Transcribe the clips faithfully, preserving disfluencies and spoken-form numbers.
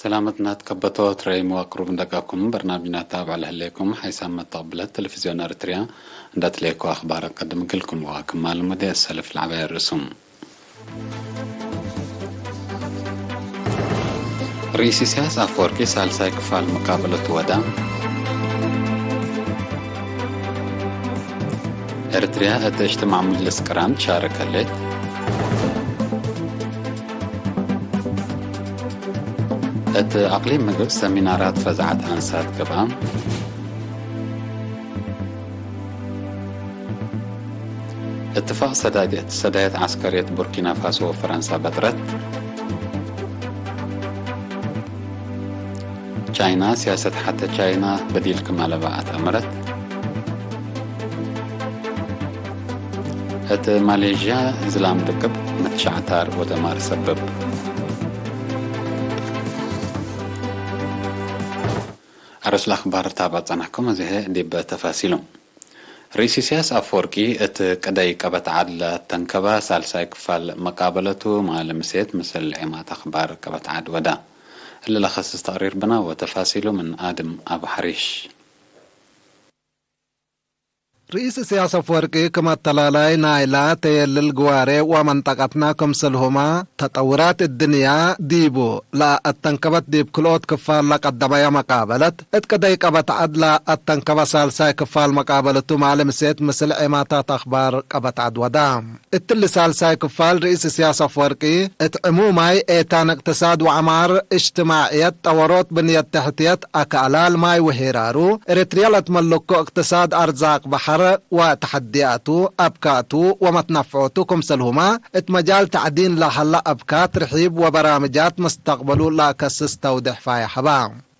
ሰላመትና ትከበቶ ትረይም ወአቅሩብ እንደቀብኩም በርናምጅና ታብዕ ለህሌኩም ሓይሳም መተቅብለት ቴሌቪዝዮን ኤረትርያ እንደ ትሌኮ አክባር አቀድም እግልኩም ወክማል ሙዴ እሰልፍ ለዐባየ ርእሱም። ርኢስ ኢሳያስ አፈወርቂ ሳልሳይ ክፋል መቃበለቱ ወዳ። ኤረትርያ እት እጅትማዕ ምጅልስ ቅራን ትሻረክ ህሌት። እት አቅሊም ምግብ ሰሚናራት ፈዝዐት አንሳት ገብአ። እትፋቅ ሰዳይት እቅትሳድየት ዐስከርየት ቡርኪና ፋሶ ወፈረንሳ በጥረት። ቻይና፣ ሲያሰት ሐተ ቻይና በዲል ክም አለበ አትአመረት። እት ማሌዥያ ዝላም ርክብ መትሸዕታር ወደማር ሰብብ። አርእስ ለአክባር ታብዕ ጸናሕኩም፣ አዜ ዲብ ተፋሲሉ። ርኢስ ኢሳያስ አፈወርቂ እት ቅደይ ቀበት ዐድ ለአተንከበ ሳልሳይ ክፋል መቃበለቱ ማለ ምሴት ምስል ዔማት አክባር ቀበት ዐድ ወዳ። እሊ ለከስስ ተቅሪር ብነ ወተፋሲሉ ምን አድም አቡ ሐሪሽ። ርኢስ ኢሳያስ አፈወርቂ ክም አተላላይ ናይላ ተየልል ግዋሬ ወመንጠቀትና ክምስልሁመ ተጠውራት እድንያ ዲቡ ለአተንከበት ዲብ ክልኦት ክፋል ለቀደመየ መቃበለት እት ቅደይ ቀበት ዐድ ለአተንከበ ሳልሳይ ክፋል መቃበለቱ ማለ ምሴት ምስል ዔማታት አክባር ቀበት ዐድ ወዳ። እትሊ ሳልሳይ ክፋል ርኢስ ኢሳያስ አፈወርቂ እት ዕሙማይ ኤታን እቅትሳድ ወዐማር እጅትማዕየት፣ ጠወሮት ብንየት ተሕትየት፣ አክአላል ማይ ወሄራሩ፣ ኤረትርያ ለትመልኮ እቅትሳድ አርዛቅ በሐር ወተሐድያቱ፣ አብካቱ ወመትነፍዖቱ ክምሰልሁመ እት መጃል ተዕዲን ለሀለ አብካት ርሒብ ወበራምጃት መስተቅበሉ ለአከስስ ተውዴሕ ፋይሕ ሀባ።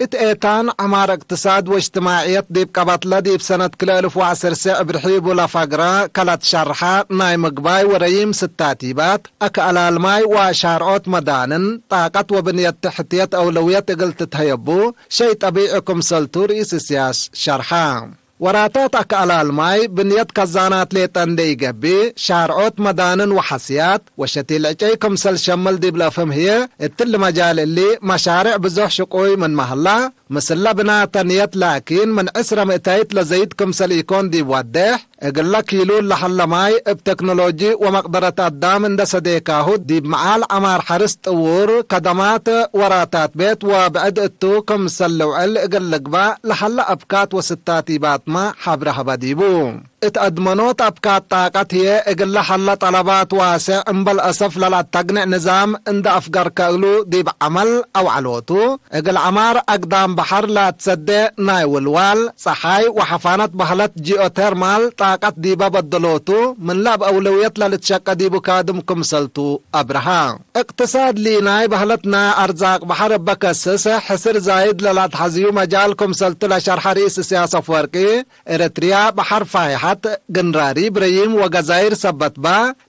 እት ኤታን ዐማር እቅትሳድ ወእጅትማዕየት ዲብ ቀበትለ ዲብ ሰነት ክልኤ እልፍ ወዐሰርተ እብ ርሒቡ ለፈግረ ከለት ሸርሐ ናይ ምግባይ ወረዪም ስታቲባት፣ አክአላል ማይ ወሻርዖት መዳንን፣ ጣቀት ወብንየት ተሕትየት አውለውየት እግል ትትሀየቡ ሸይ ጠቢዒ ክምሰልቱ ርኢስ እስያስ ሸርሐ። ወራታት አክአላል ማይ፣ ብንየት ከዛናት ሌጠ እንዴ ኢገብእ፣ ሻርዖት መዳንን ወሐስያት ወሸቲል ዕጨይ ክምሰል ሸምል ዲብ ለፍህም ህዬ፣ እትሊ መጃል እሊ መሻሬዕ ብዞሕ ሽቁይ ምንመ ሀላ፣ ምስለ ብናተ ንየት ላኪን፣ ምን ዕስረ ምእታይት ለዘይድ ክምሰል ኢኮን ዲብ ወዴሕ፣ እግለ ኪሉል ለሀለ ማይ እብ ቴክኖሎጂ ወመቅደረት አዳም እንደ ሰዴካሁ፣ ዲብ መዓል ዐማር ሐርስ ጥዉር፣ ከደማት ወራታት ቤት ወብዕድ እቱ ክምሰል ልውዕል እግል ልግባእ ለሀለ አብካት ወስታቲባትመ ሐብረ ሀበ ዲቡ። እት አድመኖት አብካት ጣቀት ህዬ እግለ ሀለ ጠለባት ዋሴዕ እምበል አሰፍ ለለአተግኔዕ ንዛም እንደ አፍገርከ እግሉ ዲብ ዐመል አውዐሎቱ፣ እግል ዐማር አግዳም በሐር ለአትሰዴ ናይ ውልዋል፣ ጸሓይ ወሐፋነት በህለት ጂኦቴርማል ጣቀት ዲበ በደሎቱ፣ ምንለ እብ አውለውየት ለልትሸቀ ዲቡ ካድም ክምሰልቱ አብርሃ። እቅትሳድ ሊናይ በህለት ናይ አርዛቅ በሐር እበ ከስስ፣ ሕስር ዛይድ ለለአትሐዝዩ መጃል ክምሰልቱ ለሸርሐ ርኢስ እስያስ አፍወርቂ፣ ኤረትርያ በሐር ፋይሐት፣ ግንራሪ ብረይም ወገዛይር ሰበትባ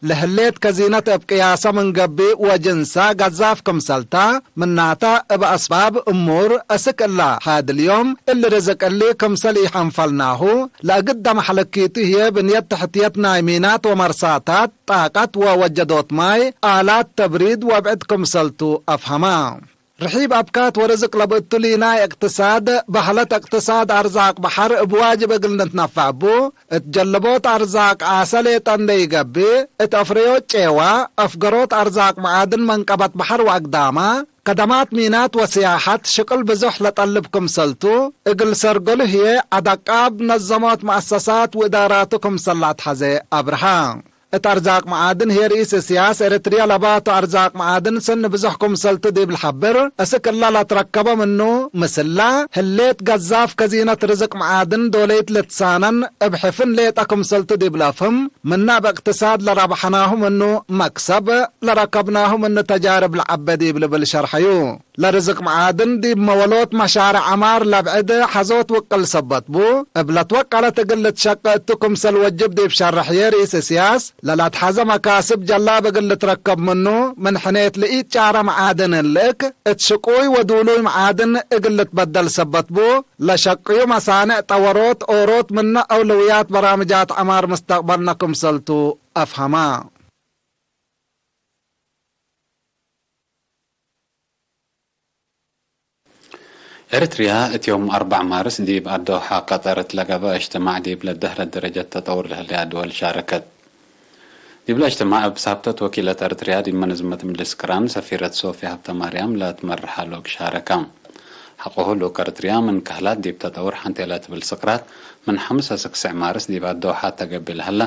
ለህሌት ከዚነት እብ ቅያሰ ምን ገብእ ወጅንሳ ገዛፍ ክምሰልታ፣ ምናተ እብ አስባብ እሙር እስክ እላ ሀድል ዮም እሊ ርዝቅ እሊ ክምሰል ኢሐንፈልናሁ፣ ለእግደም ሐለኪቱ ህዬ ብንየት ተሕትየት ናይ ሚናት ወመርሳታት፣ ጣቀት ወወጀዶት ማይ፣ አላት ተብሪድ ወብዕድ ክምሰልቱ አፍሀማ። ርሒብ አብካት ወርዝቅ ለብእቱ ሊናይ እቅትሳድ፣ በህለት እቅትሳድ አርዛቅ በሐር እብ ዋጅብ እግል ንትነፈዕ እቡ፣ እት ጀልቦት አርዛቅ ዓሰ ሌጠ እንዴ ኢገብእ፣ እት አፍረዮት ጬዋ፣ አፍገሮት አርዛቅ መዓድን መንቀበት በሐር ወአግዳማ፣ ከደማት ሚናት ወስያሐት ሽቅል ብዞሕ ለጠልብ ክምሰልቱ፣ እግል ሰርገሉ ህዬ ዐድ አቃብ ነዘሞት መአሰሳት ወእዳራቱ ክምሰል ለአትሐዜ አብርሃ። እት አርዛቅ መዓድን ህዬ ርኢስ እስያስ፣ ኤረትርያ ለባቱ አርዛቅ መዓድን ስኒ ብዞሕ ክምሰልቱ ዲብ ለሐብር፣ እስክ እለ ለትረከበ ምኑ፣ ምስላ ህሌት ገዛፍ ከዚነት ርዝቅ መዓድን ዶለይት ልትሳነን እብ ሕፍን ሌጠ ክምሰልቱ ዲብ ለአፍህም፣ ምነ እብ እቅትሳድ ለረብሐናሁ ምኑ መክሰብ፣ ለረከብናሁ ምኑ ተጃርብ ለዐበ ዲብ ልብል ሸርሐዩ። ለርዝቅ መዓድን ዲብ መወሎት መሻርዕ ዐማር ለብዕድ ሐዞት ውቅል ሰበት ቡ፣ እብ ለትወቀለት እግል ልትሸቀ እቱ ክምሰል ወጅብ ዲብ ሸርሕዬ ርኢስ እስያስ፣ ለለአትሐዘ መካስብ ጀላብ እግል ልትረከብ ምኑ፣ ምን ሕኔት ለኢትጫረ መዓድን እንልእክ፣ እት ሽቁይ ወዱሉይ መዓድን እግል ልትበደል ሰበት ቡ፣ ለሸቅዩ መሳንዕ ጠወሮት ኦሮት ምነ አውለውያት በራምጃት ዐማር ምስተቅበልነ ክምሰልቱ አፍሀማ። ኤረትርያ እት ዮም አርበዕ ማርስ ዲብ አዶሐ ቀጠር እት ለገብአ እጅትማዕ ዲብ ለደህለት ደረጀት ተጠውር ለህለያ ድወል ሻረከት። ዲብለ እጅትማዕ እብ ሳብተት ወኪለት ኤረትርያ ዲብ መነዝመት ምልስ ቅራን ሰፊረት ሶፊያ ሀብተማርያም ለትመርሐ ሎግ ሻረካ። ሐቆሁ ሎግ ኤረትርያ ምን ከህላት ዲብ ተጠውር ሐንቴ ለትብል ስቅራት ምን ሐምስ አስክ ስዕ ማርስ ዲብ አዶሐ ተገብእ ለሀላ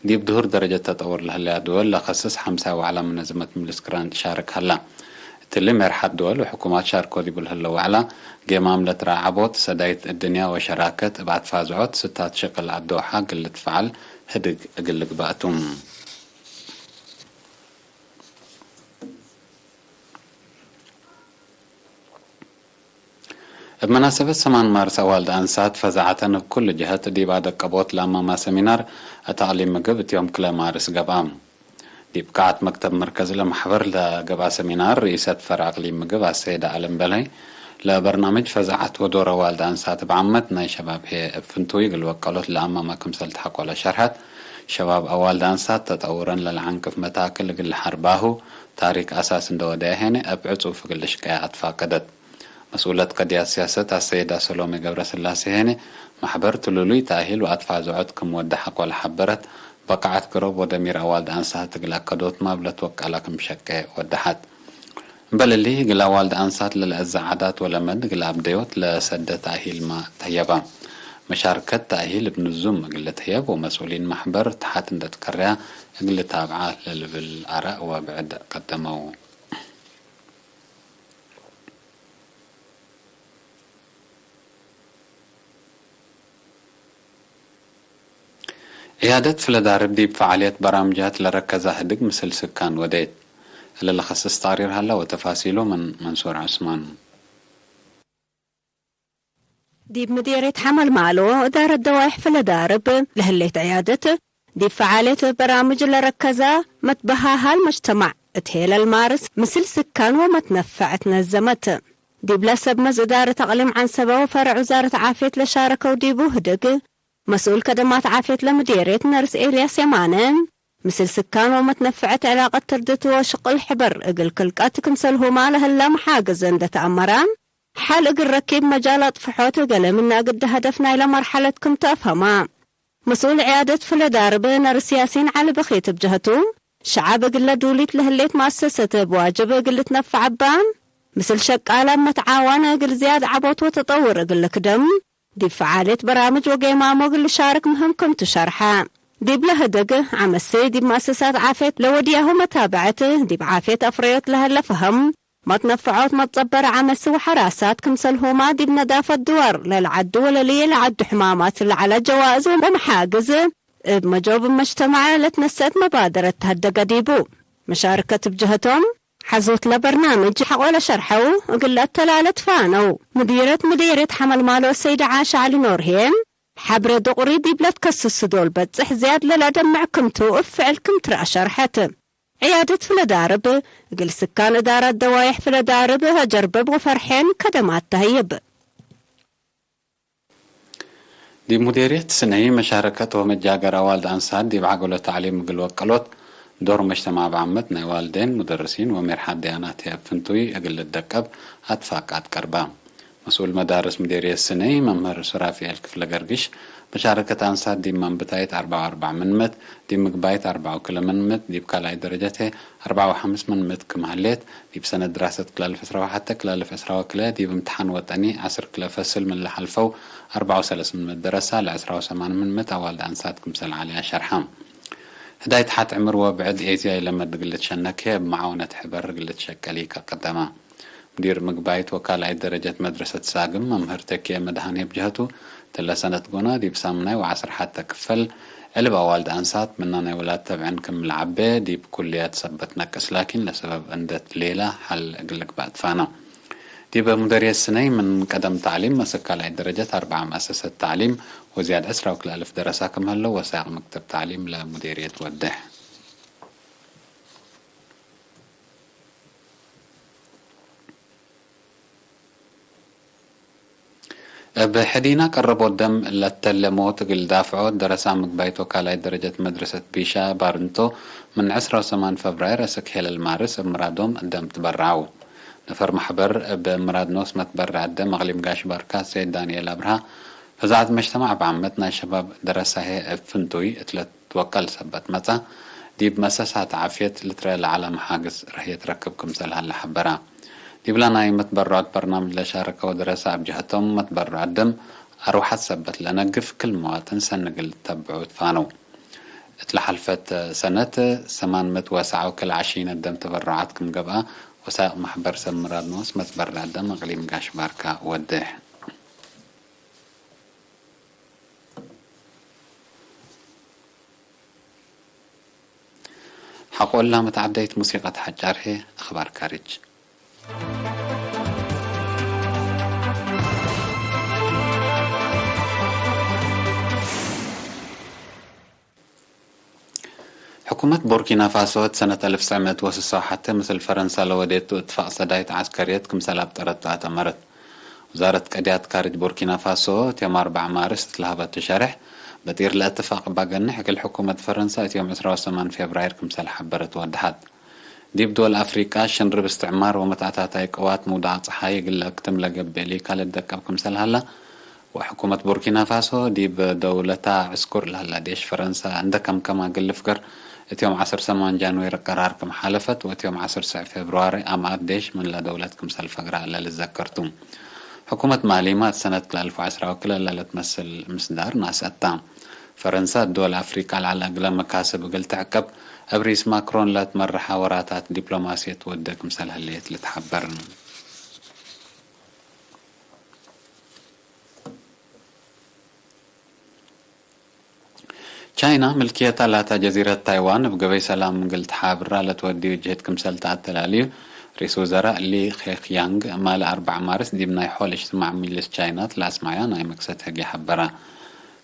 ዲብ ድሁር ደረጀት ተጠውር ለህለያ ድወል ለከስስ ሐምሳይ ወዕላ መነዝመት ምልስ ቅራን ትሻርክ ሀላ። እትሊ ሜርሐት ድወል ወሕኩማት ሻርኮ ዲቡ ለህለ ወዕላ፣ ጌማም ለትረዓቦት ሰዳይት እድንያ ወሸራከት እብ አትፋዝዖት ስታት ሽቅል አዶሐ እግል ልትፈዐል ህድግ እግል ልግባእ ቱ። እብ መናሰበት ሰማን ማርስ አዋልድ አንሳት ፈዛዐተን እብ ኩሉ ጀሀት ዲብ አደቀቦት ለአማማ ሰሚናር እት አቅሊም ምግብ እት ዮም ክለ ማርስ ገብአ። ዲብ ቃዐት መክተብ መርከዝ ለመሕበር ለገብአ ሰሚናር፣ ርኢሰት ፈርዕ አቅሊም ምግብ አሰይደ አለም በላይ፣ ለበርናምጅ ፈዛዐት ወዶር አዋልድ አንሳት እብ ዓመት ናይ ሸባብ ህዬ እብ ፍንቱይ እግል ወቀሎት ለአማማ ክምሰል ተሐቆለ ሸርሐት፣ ሸባብ አዋልድ አንሳት ተጠውረን ለለዐንቅፍ መታክል እግል ለሐርባሁ ታሪክ አሳስ እንደ ወደየ ሄነ እብ ዕጹፍ እግል ልሽቀየ አትፋቀደት። መስኡለት ቅድያት ሲያሰት አሰይዳ ሰሎሜ ገብረስላሴ ሄነ፣ መሕበር ትሉሉይ ተእሂል ወአትፋዝዖት ክም ወደ ሐቆ ለሐበረት፣ በቃዐት ግሮብ ወደሚር አዋልድ አንሳት እግል አከዶት ማብለት ወቃላ ክም ሸቄ ወደሐት። እምበል እሊ፣ እግል አዋልድ አንሳት ለለአዘ ዓዳት ወለመድ እግል አብደዮት ለሰደ ተእሂልመ ተህየበ። መሻርከት ተእሂል እብ ንዙም እግል ልትህየብ ወመስኡሊን መሕበር ተሐት እንደ ትከረያ እግል ልታብዓ ለልብል አራእ ወብዕድ ቀደመው። ዕያደት ፍለዳርብ ዲብ ፈዓልየት በራምጃት ለረከዘ ህድግ ምስል ስካን ወዴት። እለ ለኸስስ ተቅሪር ሀለ ወተፋሲሉ ምን መንሱር ዑስማን። ዲብ ምዴርየት ሐመልማሎ እዳረት ደዋይሕ ፍለዳርብ ለህሌት ዕያደት፣ ዲብ ፈዓልየት በራምጅ ለረከዘ መትበሃሃል መጅተማዕ እት ሄለል ማርስ ምስል ስካን ወመትነፈዐት ነዘመት። ዲብለ ሰብ መዝ እዳረት አቅሊም ዐንሰበ ወፈረዕ ውዛረት ዓፍየት ለሻረከው ዲቡ ህድግ፣ መስኡል ከደማት ዓፍየት ለምዴርየት ነርስ ኤልያስ የማነ፣ ምስል ስካን ወመትነፈዐት ዕላቀት ትርድት ወሽቅል ሕበር እግል ክልቀት ክምሰልሁማ ለህላ መሓግዝ እንደ ተአመረ፣ ሐል እግል ረኪብ መጃል አጥፍሖት ገሌ ምነ እግል ሀደፍ ናይለ መርሐለት ክም ቱ አፍሀማ። መስኡል ዕያደት ፍለዳርብ ነርስ ያሲን ዐሊ በኺት እብ ጀሀቱ፣ ሸዐብ እግለ ዱሊት ለህሌት መአሰሰት እብ ዋጅብ እግል ልትነፈዕ እባ፣ ምስል ሸቃለ መትዓዋን እግል ዝያድ ዐቦት ወተጠውር እግል ልክደም፣ ዲብ ፈዓልየት በራምጅ ወጌማሞ እግል ልሻርክ ምህም ክም ቱ ሸርሐ። ዲብለ ህድግ፣ ዐመሲ ዲብ መአሰሳት ዓፍየት ለወድያሁ መታብዐት፣ ዲብ ዓፍየት አፍረዮት ለሀለ ፈሀም፣ መትነፈዖት መትጸበረ ዐመሲ ወሐራሳት ክምሰልሁማ ዲብ ነዳፈት ድዋር ለለዐዱ ወለልዬ ለዐዱ ሕማማት ለዐለ ጀዋእዝ ወመሓግዝ እብ መጆብ መጅተማዕ ለትነሰአት መባደረት ተሀደገ ዲቡ። መሻርከት እብ ጀሀቶም፣ ሐዞት ለበርናምጅ ሐቆ ለሸርሐው እግል ለአተላለ ትፋነው። ምዲረት ምዴርየት ሐመልማሎ ሰይድ ዓሻ ዐሊ ኖር ህዬ፣ ሐብሬ ዱቅሪ ዲብ ለትከስሱ ዶል በጽሕ ዝያድ ለለአደምዕ ክምቱ እብ ፍዕል ክም ትረአ ሸርሐት። ዕያደት ፍለዳርብ፣ እግል ስካን እዳራት ደዋይሕ ፍለዳርብ አጀርበብ ወፈርሔን ከደማት ተህይብ። ዲብ ሙዴርየት ስነይ መሻረከት ወመጃገር አዋልድ አንሳት ዲብ ዐገሎ ተዕሊም እግል ወቀሎት ዶር መጅተማዕ እብ ዓመት ናይ ዋልዴን፣ ሙደርሲን ወሜርሓት ደያናት ህዬ እብ ፍንቱይ እግል ልደቀብ አትፋቃት ቀርበ። መስኡል መዳርስ ምዴርየት ስነይ መምህር ሱራፊኤል ክፍለ ገርግሽ፣ መሻረከት አንሳት ዲብ መንብታይት አርበዕ ወአርበዕ ምን ምእት፣ ዲብ ምግባይት አርበዕ ወክልኤ ምን ምእት፣ ዲብ ካልኣይት ደረጀት አርበዕ ወሐምስ ምን ምእት ክም ሀሌት፣ ዲብ ሰነት ድራሰት ክልኤ አልፍ ዕስራ ወሐተ ክልኤ አልፍ ዕስራ ወክልኤ ዲብ እምትሓን ወጠኒ ዐስር ክልኤ ፈስል ምን ለሐልፈው አርበዕ ወሰለስ ምን ምእት ደረሳ ለዕስራ ወሰማን ምን ምእት አዋልድ አንሳት ክምሰል ዐለያ ሸርሐ። ህዳይ ተሐት ዕምር ወብዕድ ኤዝያይ ለመድ እግል ልትሸነክ ህዬ እብ መዓውነት ሕበር እግል ልትሸቀል ኢቀደመ። ሙዲር ምግባይት ወካልኣይት ደረጀት መድረሰት ሳግም መምህር ተኪኤ መድሃኔ እብ ጀሀቱ፣ እትለ ሰነት ጎና ዲብ ሳምናይ ወዐስር ሐተ ክፈል ዕልብ አዋልድ አንሳት ምና ናይ ውላድ ተብዕን ክም ለዐቤ ዲብ ኩልያት ሰበት ነቅስ ላኪን ለሰበብ እንዴት ሌላ ሐል እግል ልግባእ ትፋነ። ዲብ ሙደርየት ስነይ ምን ቀደም ተዕሊም መስክ ካልኣይት ደረጀት አርበዓ መአሰሰት ተዕሊም ወዝያድ ዕስራ ወክልኤ አልፍ ደረሳ ክም ሀለው ወሳይቅ መክተብ ተዕሊም ለሙዴርየት ወዴሕ። እብ ሕዲና ቀረቦት ደም ለተለ ሞት እግል ዳፍዖ፣ ደረሳ ምግባይት ወካልኣይት ደረጀት መድረሰት ቢሻ ባርንቶ ምን ዕስራ ወሰማን ፈብራይር እስክ ሄለል ማርስ እብ ምራዶም ደም ትበረዐው። ነፈር መሕበር እብ ምራድ ኖስ መትበረዕ ደም እቅሊም ጋሽ ባርካ ሰይድ ዳንኤል አብርሃ፣ ፈዛዐት መጅተማዕ እብ ዓመት ናይ ሸባብ ደረሳሄ እብ ፍንቱይ እት ለትወቀል ሰበት መጽአ፣ ዲብ መሰሳት ዓፍየት ልትረአ ለዐለ መሓግስ ረህየት ረክብ ክምሰል ሀለ ሐበራ። ዲብላ ናይ መትበረዖት በርናምጅ ለሻረከው ደረሳ እብ ጀሀቶም፣ መትበረዖት ደም አርወሐት ሰበት ለነግፍ ክል መዋጥን ሰኒ እግል ልተብዑ ትፋነው። እት ለሐልፈት ሰነት ሰማን ምእት ወሰዓ ወክል ዐሺነት ደም ተበረዓት ክም ገብአ፣ ወሳይቅ መሕበር ሰብ ምራድ ኖስ መትበረዕ ደም እቅሊም ጋሽ ባርካ ወዴሕ። ሐቆላ መትዓደይት ሙሲቀት ሐጫር ህዬ አኽባር ካርጅ። ሕኩመት ቡርኪና ፋሶ እት ሰነት አልፍ ትሰዕ ምእት ወስሳ ወሐቴ ምስል ፈረንሳ ለወዴቱ እትፋቅ ሰዳይት ዐስከርየት ክምሰል አብጠረት ተአተመረት። ውዛረት ቀድያት ካርጅ ቡርኪና ፋሶ እት ዮም አርበዕ ማርስ እት ለሀበቱ ሸሬሕ፣ በጢር ለእትፋቅ እባ ገንሕ እግል ሕኩመት ፈረንሳ እት ዮም ዕስራ ወሰማን ፌብራይር ክምሰል ሐበረት ወደሐት። ዲብ ድወል አፍሪቃ፣ ሽንርብ እስትዕማር ወመትአታታይ ቅዋት ምውዳቅ ጸሓይ እግል ለአክትም ለገብእ ሊካ ልትደቀብ ክምሰል ሀላ፣ ወሕኩመት ቡርኪና ፋሶ ዲብ ደውለታ ዕስኩር ለሀላ ዴሽ ፈረንሳ እንደ ከምከማ እግል ልፍገር፣ እት ዮም ዐስር ሰማን ጃንዌሪ ቀራር ክም ሓለፈት፣ ወእት ዮም ዐስር ሰዕ ፌብርዋሪ አምኣት ዴሽ ምንለ ደውለት ክምሰል ፈግራ ለልዘከር ቱ። ሕኩመት ማሊማ እት ሰነት ክልኤ አልፍ ወዐስራ ወክልኤ ለልትመስል ምስዳር ናስአት ታ። ፈረንሳ፣ ድወል አፍሪቃ ለዐለ እግለ መካስብ እግል ትዕቀብ፣ እብ ሪስ ማክሮን ለትመረሐ ወራታት ዲፕሎማስየት ትወዴ ክምሰል ህሌት ልትሐበር። ቻይና፣ ምልክየታ ላታ ጀዚረት ታይዋን እብ ገበይ ሰላም እግል ተሓብራ ለትወድዩ ጅህድ ክምሰል ተአተላልዩ፣ ርኢስ ውዘራእ ሊ ኬክያንግ፣ ማለ አርበዕ ማርስ ዲብ ናይ ሖል እጅትማዕ ምጅልስ ቻይና እት ለአስመዐያ ናይ መክሰት ህግየ ሐበረ።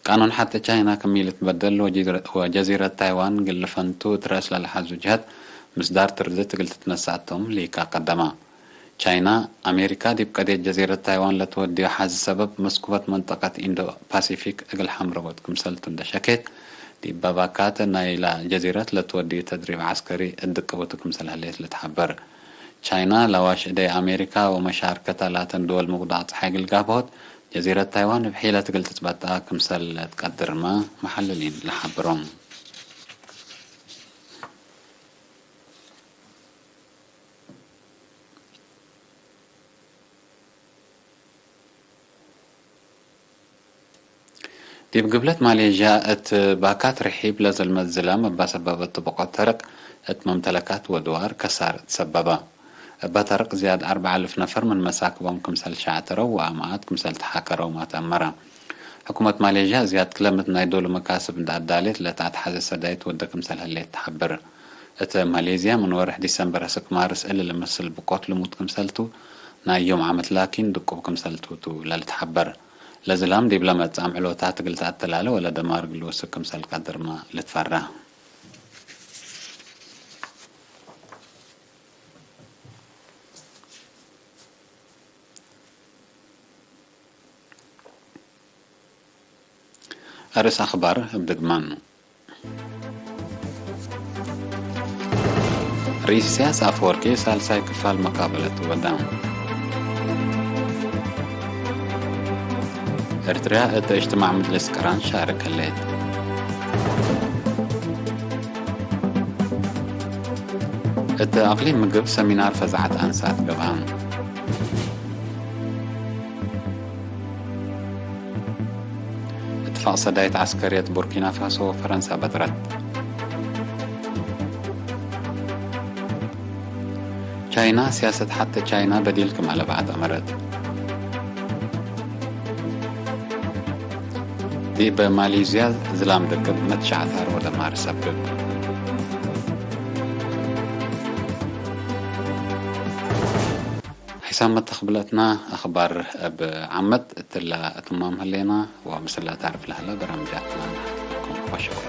ቃኑን ሐቴ ቻይና ክም ኢልትበደል ወጀዚረ-፣ ወጀዚረት ታይዋን እግል ልፈንቱ እት ረአስ ለለሐዙ ጀሀት ምስዳር ትርድት እግል ትትነሰእ ቶም ሊካ ቀደመ። ቻይና፣ አሜሪካ ዲብ ቀድየት ጀዚረት ታይዋን ለትወድዮ ሐዚ ሰበብ መስኩበት መንጠቀት ኢንዶ ፓሲፊክ እግል ሐምረወት ክምሰልቱ እንደ ሸኬት፣ ዲብ ባባካት ናይላ ጀዚረት ለትወድዩ ተድሪብ ዐስከሪ እድቅቡቱ ክምሰል ህሌት ልትሐበር። ቻይና፣ ለዋሽ እደይ አሜሪካ ወመሻርከታ ላተን ድወል ምውዳቅ ጸሓይ እግል ጋብሆት፣ ጀዚረት ታይዋን እብ ሒለት እግል ትትበጠአ ክምሰል ለትቀድርመ መሐልሊን ለሐብሮም። ዲብ ግብለት ማሌዥያ እት ባካት ርሒብ ለዘልመት ዝላም እባ ሰበበቱ ብቆት ተርቅ እት መምተለካት ወድዋር ከሳር እት ሰበበ። እባ ተርቅ ዝያድ አርበዕ አልፍ ነፈር ምን መሳክቦም ክምሰል ሸዕተረው ወአምኣት ክምሰል ተሓከረውመ ተአመረ። ሕኩመት ማሌዥያ ዝያድ ክለምት ናይ ዶሉ መካስብ እንደ አዳሌት ለተአትሐዜ ሰዳይት ወደ ክምሰል ህሌት ተሐብር። እት ማሌዝያ ምን ወርሕ ዲሰምበር አስክ ማርስ እሊ ለመስል ብቆት ልሙድ ክምሰልቱ ናይ ዮም ዓመት ላኪን ድቁብ ክምሰልቱ ቱ ለልትሐበር። ለዝላም ዲብ ለመጽአም ዕሎታት እግል ተአተላለ ወለ ደማር እግል ልወስክ ክምሰል ቀድርመ ልትፈራ። አርእስ አኽባር እብ ድግማኑ። ርኢስ ኢሳያስ አፈወርቂ ሳልሳይ ክፋል መቃበለት ወዳ። ኤርትርያ እት እጅትማዕ ምጅልስ ቅራን ሻርክ ህሌት። እት አቅሊም ምግብ ሰሚናር ፈዛዐት አንሳት ገብአ። እትፋቅ ሰዳይት ዐስከርየት ቡርኪና ፋሶ ወፈረንሳ በጥረት። ቻይና፣ ሲያሰት ሐቴ ቻይና በዲል ክም አለብዐት አመረት። ዲብ ማሌዝያ ዝላም ድቅብ መትሸዕታር ወደማር ሰብብ። ሒሳብ መተክብለትና አኽባር እብ ዓመት እትለ እትማም ህሌና ወምስለ ታርፍ ለህለ በራምጃትና ነሐትኩም ወሸኩር።